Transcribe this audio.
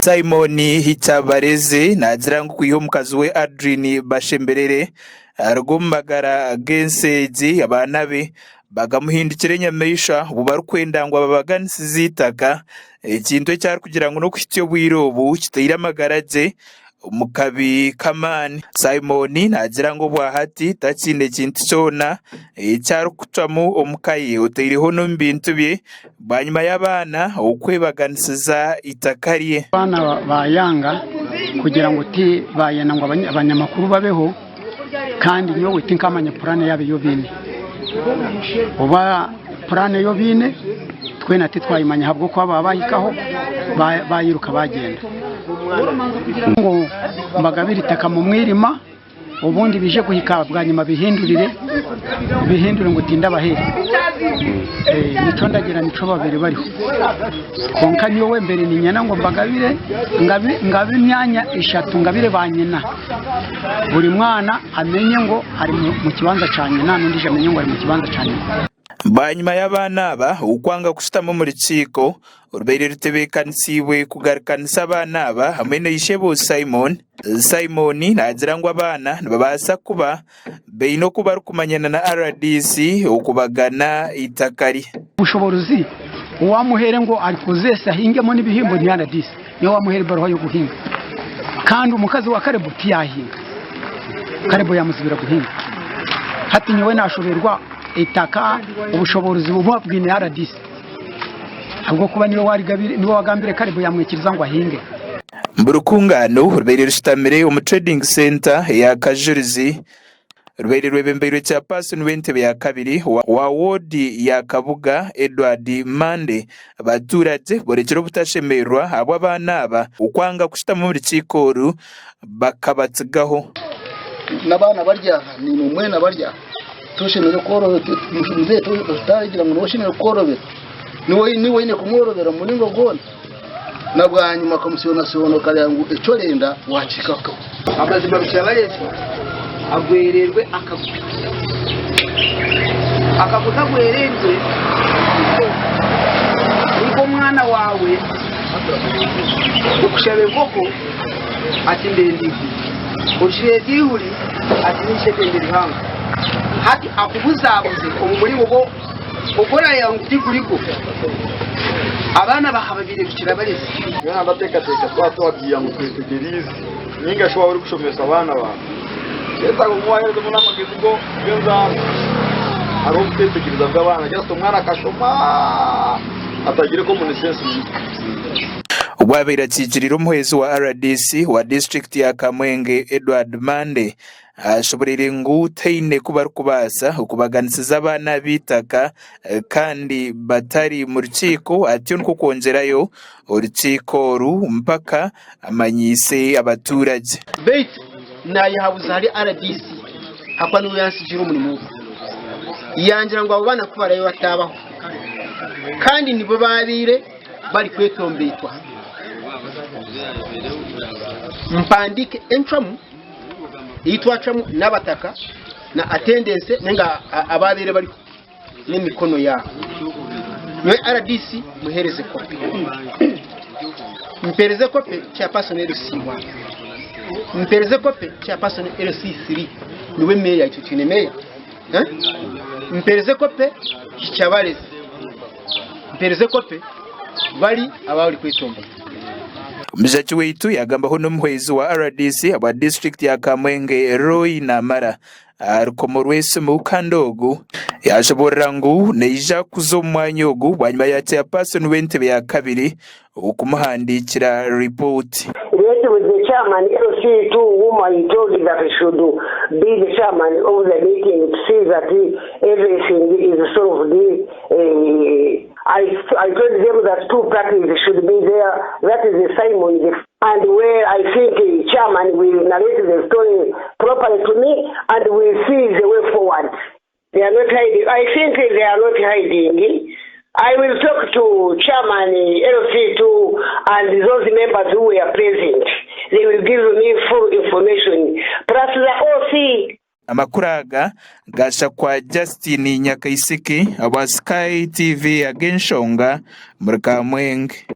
Simon Hikyabarezi naagira ngu kwiha omukazi we Adrine Bashemberere aruga omu magara g'ensi egi, abaana be bakamuhindukira enyamaishwa obu barikwenda ngu ababaganisize eitaka, ekintu eki arikugira ngu n'okuhitsya obwire obu kitaire amagara gye omu kabi k'amaani. Simon naagira ngu obwahati takiine kintu kyona eki arikucwamu omu ka ye otaireho n'omu bintu bye bwanyima y'abaana okwebaganisiza eitaka rye. Abaana bayanga kugira ngu ti bayenda ngu abanyamakuru babeho kandi nyowe tinkamanya puraani yaabo ei baine. Oba puraani ei baine twena titwayimanya ahabw'okuba baaba bahikaho bayiruka bagyenda. Ngu mbagabire itaka mu mwirima obundi baije kuhika bwanyima bihindurire bihindure ngu tindabaheere. Nikyo ndagira nikyo babaire bariho. Kwonka nyowe mbaire niinyenda ngu mbagabire ngabe emyanya eshatu ngabire baanyina. Buri mwana amenye ngu ari mu kibanja kya nyina n'ondiijo amenye ngu ari mu kibanja kya nyina. Bwanyima y'abaana aba okwanga kushutama omu rukiiko orubaire rutebeekanisiibwe kugarukanisa abaana aba hamwe na ishebo Simon, Simon naagira ngu abaana nibabaasa kuba baine oku barikumanyana na rdc okubagana eitaka rye. Obushoboorozi owamuhaire ngu arikozese ahingemu n'ebihimbo ni rdc niwe wamuhaire ebaruha y'okuhinga kandi omukazi wa Caleb tiyahinga Caleb yamuzibira kuhinga hati nyowe nashoberwa eitaka obushoboorozi buba bwine rdc ahabw'okuba niwe warigabire niwe wagambire Caleb yamwikiriza ngu ahinge. Buri kungaano rubaire rushutamire omu Trading Centre eya Kajurizi rubaire rwebembeirwe Chairperson w'entebe ya kabiri wa woodi ya Kabuga, Edward Mande. Abaturage borekire obutashemererwa ahabw'abaana aba okwanga kushutama omu rukiiko oru bakabatsigaho. N'abaana bari aha, naimwe mwena bari aha, toshemereire kworobera muzeeyi otarigira ngu niwe oshemereire kukworobera, niiwe oine kumworobera omu muringo gwona. Na bwanyima okamusyoonasyoona okareeba ngu eki orenda waakihikaho. Amazima Rukirabareetwa agwererwe akagwe. Akagwe kagwererwe ni nk'omwana waawe okushaba enkoko ati ndenda ihuri, ogireeta ihuri ati niinshenda rihango. Hati akubuzabuze omu muringo Ogu oraareeba ngu tigurigwo, abaana bahababire Rukirabarezi. Mbwenu ndateekateeka twaba twabyiha ngu twetegyereize nainga shi waaba orikushomesa abaana baawe, kyetaaga ogume obaheerezemu n'amagezi g'enzaarwa. Hariho obuteetegyereza bw'abaana, just omwana akashoma atagire common sense mu mutwe. Ogu abaire akiikiriire omuhwezi wa rdc wa disiturikiti ya Kamwenge, Edward Mande, Ashoboreire ngu taine ku barikubaasa okubaganisiza abaana ab'eitaka kandi batari mu rukiiko atyo nikwo kwongyerayo orukiiko oru mpaka amanyiise abaturage. Beitu naayehabuza ahari rdc ahakuba niwe yantsigiire omurimo ogu. Yangira ngu abo baana ku baraabe bataabaho kandi nibo baabaire barikwetomboitwa mpandiike encwamu ei twacwamu n'abataka na attendance ninga abaabaire bariho n'emikono yaabo. Nyowe rdc muheereze kopi. Mpeereze kopi chairperson LC1. Mpeereze kopi chairperson LC3 niwe meeya itwe twine meeya. Eh? Mpeereze kopi Hikyabarezi. Mpeereze kopi bari ababa bari kwetomboita. Omujaki waitu yagambaho n'omuhwezi wa rdc ahabwa disiturikiti ya Kamwenge Roy Namara aha rukomo rw'esimu kandi ogu yashoborora ngu naija kuza omu mwanya ogu bwanyima ya chairperson w'entebe ya kabiri okumuhandiikira ripooti. Let with the chairman LC2 whom I told that should be the chairman of the meeting to see that everything is solved I, I told them that two parties should be there that is Simon the and where I think the chairman will narrate the story properly to me and will see the way forward. They are not hiding. I think they are not hiding. I will talk to chairman LC2 and those members who were present. They will give me full information. Plus the OC. Amakuru aga gashakwa Justine Nyakaisiki owa Sky TV ag'enshonga omuri Kamwenge.